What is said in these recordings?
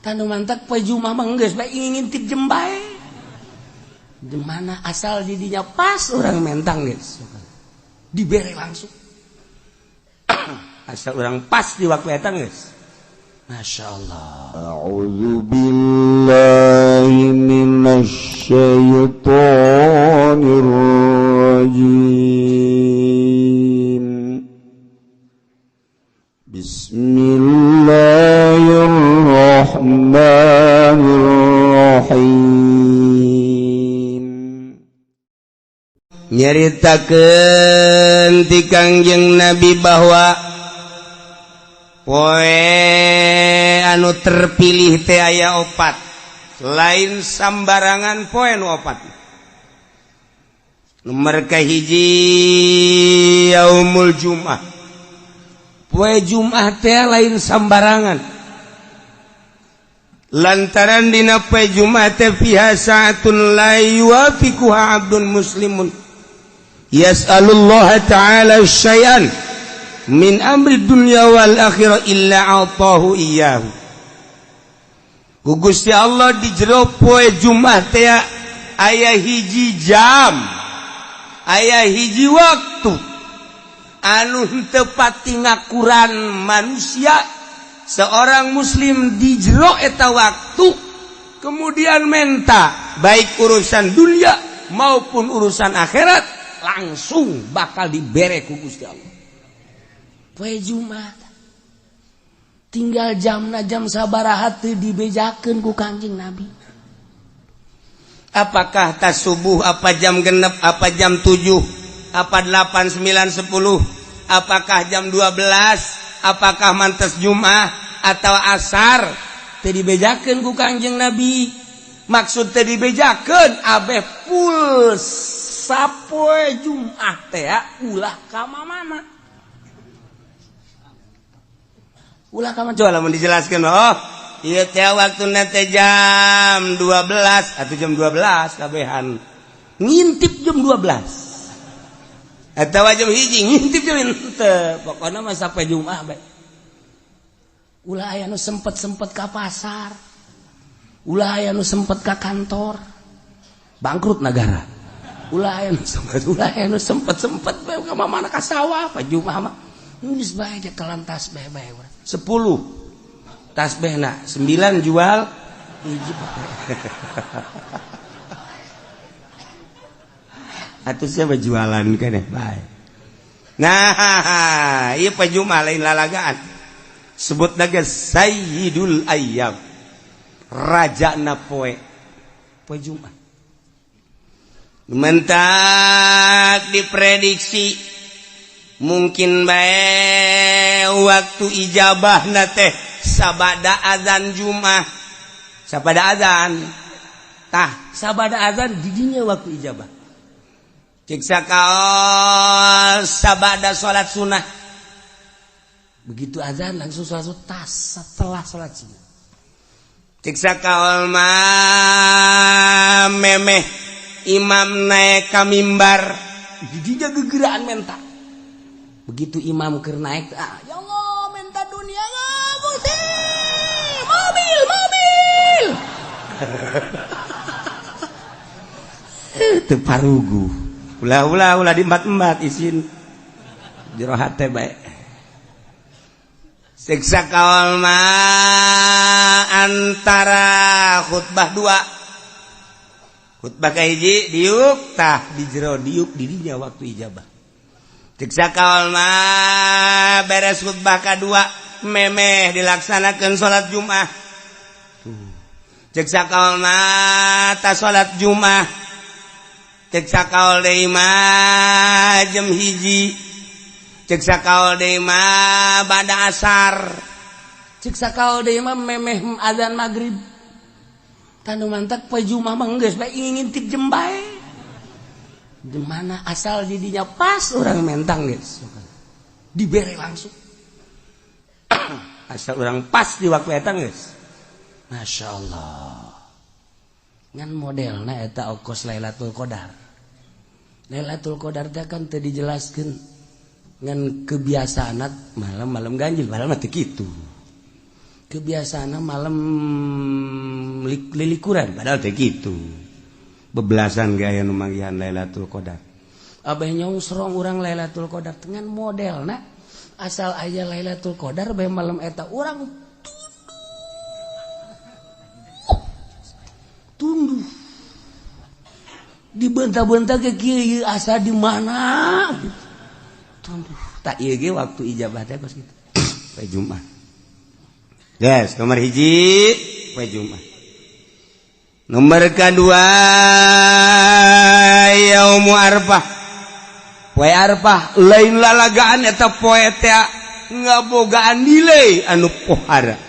Tanu mantak poe Jumat mah geus bae ngintip jem bae. Di mana asal didinya pas orang mentang geus. Dibere langsung. Asal orang pas di waktu eta geus. Masya Allah. A'udzu billahi minasy syaithanir rajim. Bismillahirrahmanirrahim. Nyaritakeun ti Kangjeng Nabi bahwa poe anu terpilih teh aya opat, lain sambarangan poe nu opat. Nomor kahiji yaumul Jum'ah. Poe Jum'ah teh lain sambarangan. Lantaran dina poe Jum'ah teh fiha sa'atun la yuwafiquha 'abdun muslimun yas'alullaha ta'ala syai'an min amri dunya wal akhirah illa 'atahu iyyahu. Ku Gusti Allah di jero poe Jumat teh aya hiji jam, aya hiji waktu anu henteu pati ngakuran manusia seorang muslim di jero eta waktu kemudian menta baik urusan dunia maupun urusan akhirat langsung bakal dibere ku Gusti Allah. Poe Jumat tinggal jamna jam sabaraha teu dibejakeun ku Kangjeng Nabi. Apakah tas subuh, apa jam genep, apa jam 7, apa 8, 9, 10, apakah jam 12, apakah mantes Jumat atau asar, teu dibejakeun ku Kangjeng Nabi. Maksud teu dibejakeun abeh full sapoe Jumat teh ulah ka mana. Ulah ka mana coba lamun dijelaskeun. Oh, ieu teh waktuna teh jam 12 atau jam 12 kabehan. Ngintip jam 12. Atawa jam 1 ngintip jam henteu. Pokona mah sampai Jumat bae. Ulah aya nu sempet-sempet ka pasar. Ulah aya nu sempet ka kantor. Bangkrut negara. Ulah aya nu sempet, ulah aya nu sempet-sempet bae ka mana ka sawah pa Jumat mah. Geus bae telan tasbih bae urang. 10 tasbihna, 9 jual, hiji. Atuh siapa jualan keneh bae. Nah, ieu poe Jumat lain lalagaan. Sebut lagi Sayyidul Ayyam. Rajana poe. Poe Jumat. Mentak diprediksi mungkin bae waktu ijabah na teh sabada azan Jumat. Sabada azan. Tah, sabada azan didinya waktu ijabah. Cek sakaol sabada salat sunnah. Begitu azan langsung salat sunnah tas setelah salat sunnah. Cek sakaol mah memeh imam naik ka mimbar didinya gegeraan menta. Begitu imam keur naik, ah ya Allah menta dunia Gusti. Mobil, mobil. Teu parugu. Ulah ulah ulah diembat-embat isin. Jero hate bae. Siksa kaol mah antara khutbah dua. Khutbah kahiji diuk tah di jero diuk didinya waktu ijabah. Siksa kaol mah beres khutbah kadua memeh dilaksanakeun salat Jumat. Cek sakaol mah ta salat Jumat. Cek sakaol deui mah jam 1. Cek sakaol deui mah bada asar. Cek sakaol deui mah memeh azan magrib. Tanu mantak poe Jumat mah geus bae ngintip jem bae. Di mana asal didinya pas orang mentang geus. Dibere langsung. Asal orang pas di waktu eta geus. Masya Allah. Ngan modelna eta okos Lailatul Qadar. Lailatul Qadar teh kan teu dijelaskeun ngan kebiasaan malam-malam ganjil, malam mah teu kitu. Kebiasaan malam lilikuran padahal teh kitu. Bebelasan gaya nu manggihan Lailatul Qadar. Abah nyongsrong urang Lailatul Qadar dengan modelna asal aya Lailatul Qadar bae malam eta urang tunduh. Dibentah-bentah ke kieu asa di mana? Tunduh. Tak ieu ge waktu ijabah teh kos kitu. Poe Jumat. Yes, nomor hiji poe Jumat. Nomor kedua yaumu Arfah. Poe Arfah lain lalagaan eta poe teh ngabogaan nilai anu pohara.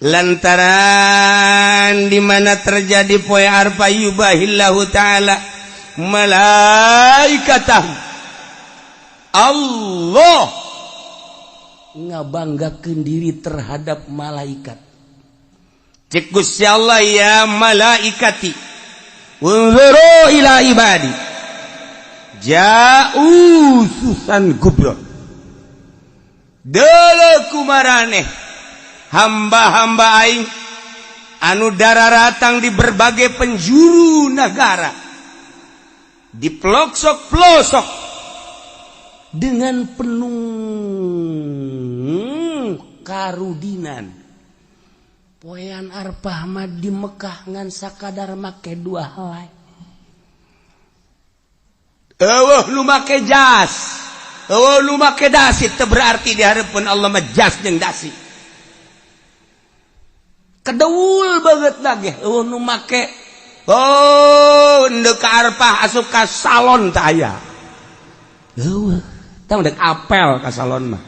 Lantaran di mana terjadi poe Arfah yubahillahu ta'ala malaikatah. Allah ngabanggakeun diri terhadap malaikat. Cek Gusti Allah ya malaikati unzuru ila ibadi ja'u susan gubron. Deuleu kumaraneh hamba-hamba aing anu dararatang di berbagai penjuru negara, di pelosok-pelosok dengan penuh karudinan. Poean Arfah mah di Mekah ngan sakadar make dua helai. Eueuh nu make jas, eueuh nu make dasi, teu berarti di hareupeun Allah mah jas jeung dasi. Kedeul banget lagi eueuh nu make oh ndek ka Arfah asup ka salon teh aya. Eueuh tah ndek apel ka salon mah.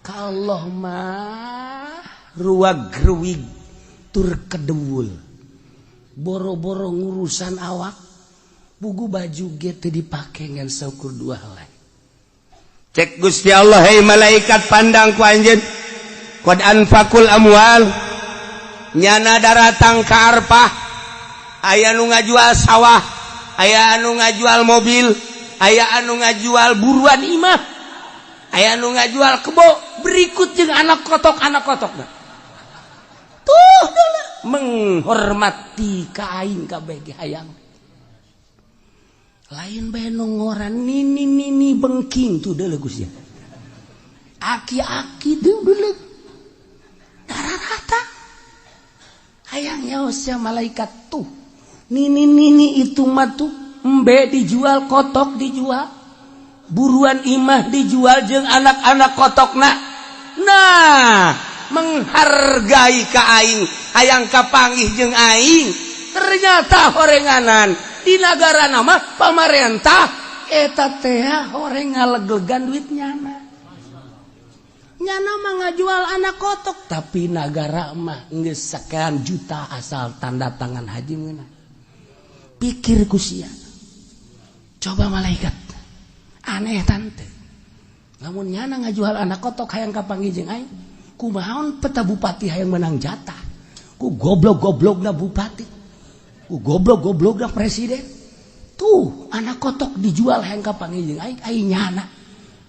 Ka Allah mah ruag ruwig tur kedewul. Boro-boro ngurusan awak bugu baju ge teu dipake ngan saukur dua helai. Cek Gusti Allah hei malaikat pandang ku anjeun qad anfaqul amwal nyana daratang ka Arfah aya nu ngajual sawah, aya anu ngajual mobil, aya anu ngajual buruan imah, aya anu ngajual kebo, berikut jeung anak kotok-anak kotokna. Tuh deuleu menghormati ka aing kabeh ge hayang. Lain bae nu ngoran nini nini bengking tuh deuleu Gusti. Aki-aki deuleu. Dararata. Hayang nyaos malaikat tuh. Nini nini itu mah tuh embe dijual, kotok dijual, buruan imah dijual jeung anak-anak kotokna. Nah, menghargai ka aing, hayang kapanggih jeung aing. Ternyata horenganan di nagara nama pamarentah eta teh horeng ngaleglegan duit nyana. Nyana mah ngajual anak kotok, tapi nagara mah geus sekian juta asal tanda tangan haji meunang. Pikir ku sia. Coba malaikat. Aneh tante. Lamun nyana ngajual anak kotok hayang kapanggih jeung aing, kumaha peta bupati hayang menang jatah. Ku goblok-goblokna bupati. Ku goblok-goblokna presiden. Tuh, anak kotok dijual hayang kapanggih jeung aing, aing nyana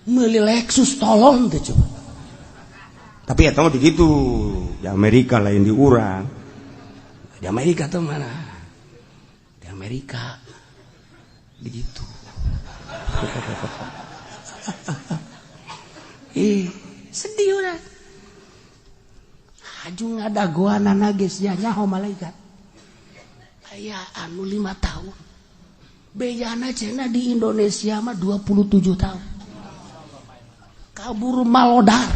meuli Lexus tolong teh coba. Tapi ya tahu begitu di Amerika lain di urang. Di Amerika tuh mana? Di Amerika begitu. Ih, sedih udah. Haju ngadagoanana geus nya nyaho malaikat. Aya anu 5 tahun. Bejana cenah di Indonesia mah 27 tahun. Kabur malodar.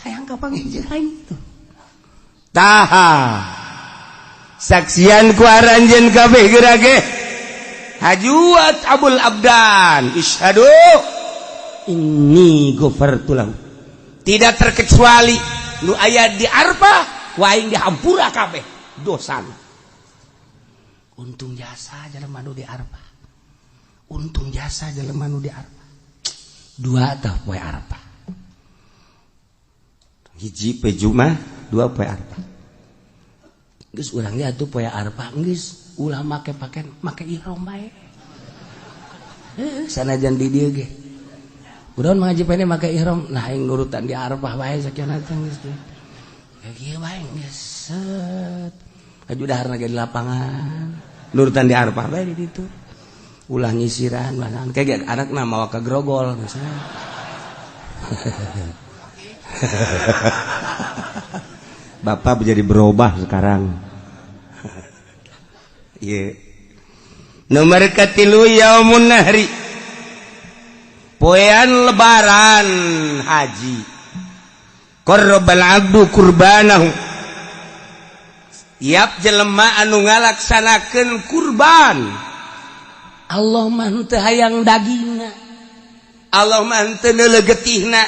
Hayang kapanggih jeung aing tuh. Taha. Saksian ku aranjeun kabeh geura ge. Hajuat Abul Abdan isyhadu inni ghafartu lahu. Tidak terkecuali nu aya di Arfah ku aing dihampura kabeh dosana. Untung jasa jelema nu di Arfah. Untung jasa jelema nu di Arfah. Dua tah poe Arfah. Hiji poe Jumat, dua poe Arfah. Geus urang ge atuh poe Arfah geus ulah make paken make ihram bae. Heuh sanajan di dieu ge. Kunaon Mang Haji pene make ihram? Nah aing nurutan di Arafah bae sakieu teh geus. Kieu bae geus set. Aju daharna ge di lapangan. Nurutan di Arafah bae di ditu. Ulah nyisiran bahan kayak anakna mawa ka grogol misalnya. Bapak menjadi berubah sekarang. Iya. Nomor katilu yaumun nahri. Poean lebaran haji. Qarrabal abdu kurbanahu. Tiap jelema anu ngalaksanakeun kurban, Allah mah henteu hayang dagingna, Allah mah henteu neuleuh getihna,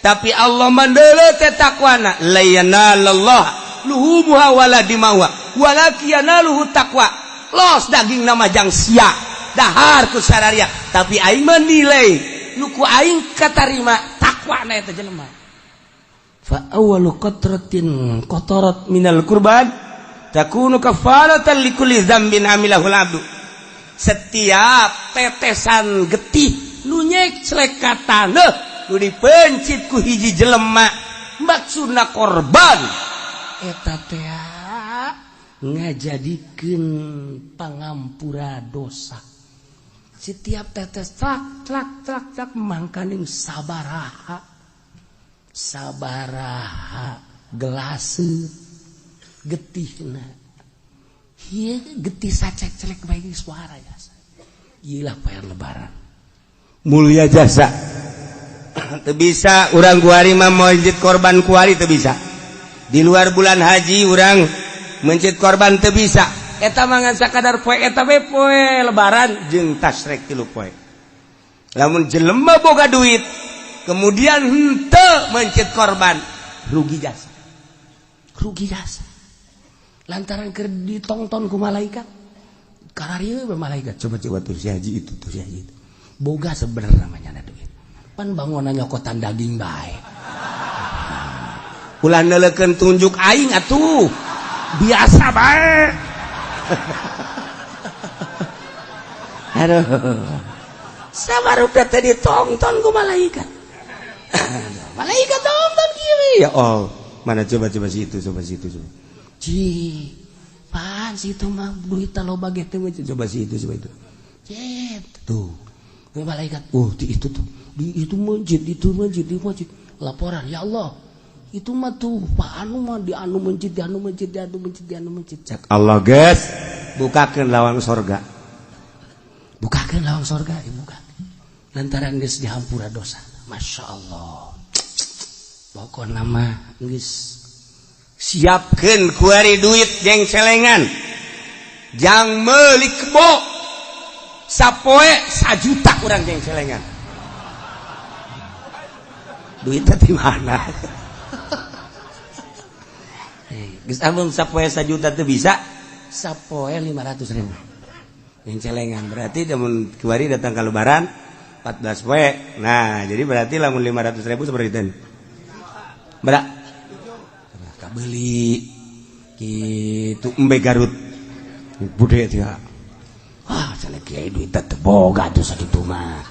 tapi Allah mah neuleuh teh takwana. La yanalallah luhumuha wala dimauha walakin yanaluhu taqwa. Los daging nama jang sia dahar ku sararia, tapi aing mah nilai nu ku aing katarima takwana eta jelema. Fa awwalu qatratin qatarat minal kurban takunu kafaratan likulli dzambin amilahul abdu. Setiap tetesan getih nu nyeclek ka taneuh nu dipencit ku hiji jelema maksudna korban eta teh ngajadikeun pangampura dosa. Setiap tetes tlak tlak tlak tlak mangkaning sabaraha sabaraha gelase getihna. Ieu getih sacek-celek bae suara jasa. Ieu lah poean lebaran. Mulia jasa. Teu bisa urang kuari mah mencit korban kuari teu bisa. Di luar bulan haji urang mencit korban teu bisa. Eta mah ngan sakadar poe eta we poe lebaran jeung tasrek 3 poe. Lamun jelema boga duit kemudian henteu mencit korban, rugi jasa. Rugi jasa. Lantaran keur ditongton ku malaikat. Kararieu we malaikat, coba-coba tuh si haji itu, tuh si haji itu. Boga sebenarnya namanya ada duit. Pan bangunan nyokotan daging bae. Ulah neuleukeun tunjuk aing atuh. Biasa bae. Aduh. Sabar udah tadi tonton ku malaikat. Malaikat tonton kieu. Ya Allah, mana coba-coba situ, coba situ, coba. Ci, pan situ mah duit loba ge teh coba situ, coba itu. Cep, tuh. Malaikat, oh di itu tuh, di itu masjid, itu masjid, di masjid. Laporan, ya Allah, itu mah tuh Pak anu mah di anu masjid, di anu masjid, di anu masjid, di anu masjid. Cek Allah guys, bukakeun lawang sorga. Bukakeun lawang sorga, ya buka. Lantaran geus dihampura dosa. Masya Allah. Pokona mah geus siapkeun kuari duit jeung celengan. Jang meuli kebo. Sapoe 1 juta urang jeung celengan. Duitnya di mana? Geus amun sapoe 1 juta teu bisa, sapoe 500.000. Yang celengan berarti lamun kuari datang ke lebaran 14 poe. Nah, jadi berarti lamun 500.000 seperti itu. Berak. Kabeli kitu embe Garut. Bude teh. Wah, cenah kiai duit teh boga tuh sakitu mah.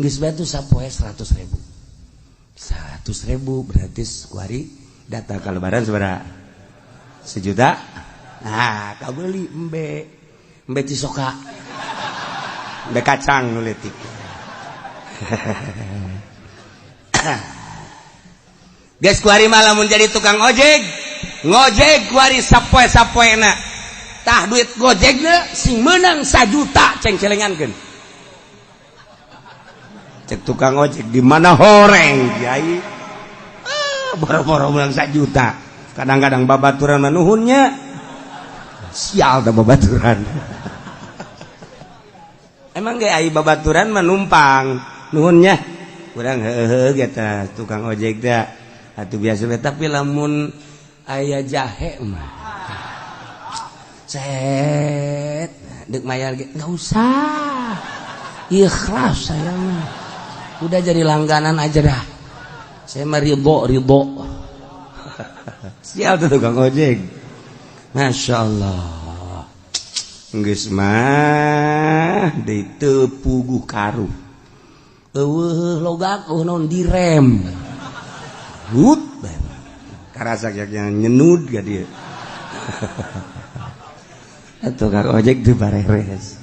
Geus bae tuh sapoe 100.000. 100.000 berarti kuari datang ke lebaran sabaraha? 1 juta. Nah, kabeli embe. Embe cisoka. Embe kacang nu leutik. Geus kuari mah lamun jadi tukang ojek, ngojek kuari sapoe-sapoena. Tah duit gojekna sing meunang 1 juta ceng-celengankeun. Cek tukang ojek di mana horeng kiai. Ah, boro-boro meunang 1 juta. Kadang-kadang babaturan manuhunnya. Sial da babaturan. Emang ge ai babaturan mah numpang nuhunnya. Urang heuheuh ge tah tukang ojek teh. Atuh biasa we, tapi lamun aya jahe mah. Set, dek mayar ge enggak usah. Ikhlas saya mah. Udah jadi langganan aja dah. Saya mah ridho, ridho. Sial tuh tukang ojek. Masya Allah. Geus mah deui teu puguh karuh. Eueuh logak, eueuh naon, direm. Hut, karasa yang nyenud ga dia. Tukang ojek di bareres.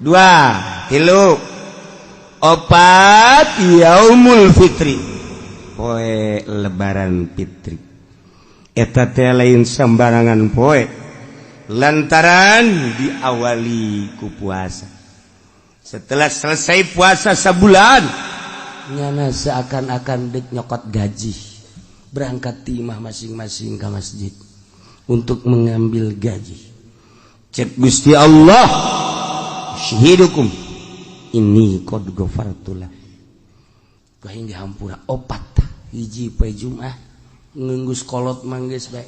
Dua, tilu, opat, yaumul fitri, poe Lebaran fitri. Eta teh lain sembarangan poe, lantaran diawali ku puasa. Setelah selesai puasa sebulan, nyana seakan-akan dek nyokot gaji, berangkat timah masing-masing ke masjid untuk mengambil gaji. Cek Gusti Allah, "Syahidukum ini qad ghafartulah." Aing dihampura opat. Hiji, poe Jumat. Geus kolot mah geus bae,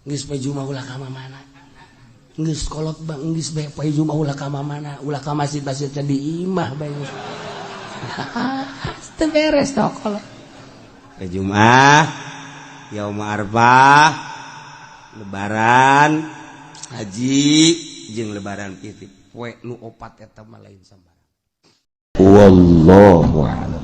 geus poe Jumat ulah ka mana. Geus kolot bang, geus bae poe Jumat ulah ka mana, ulah ka masjid-masjid, di imah bae geus. Teu beres tah kolot. Poe Jumat, Yaum Arfah, Lebaran haji jeung Lebaran fitri, poe nu opat eta mah lain sambarang. Wallahu a'lam.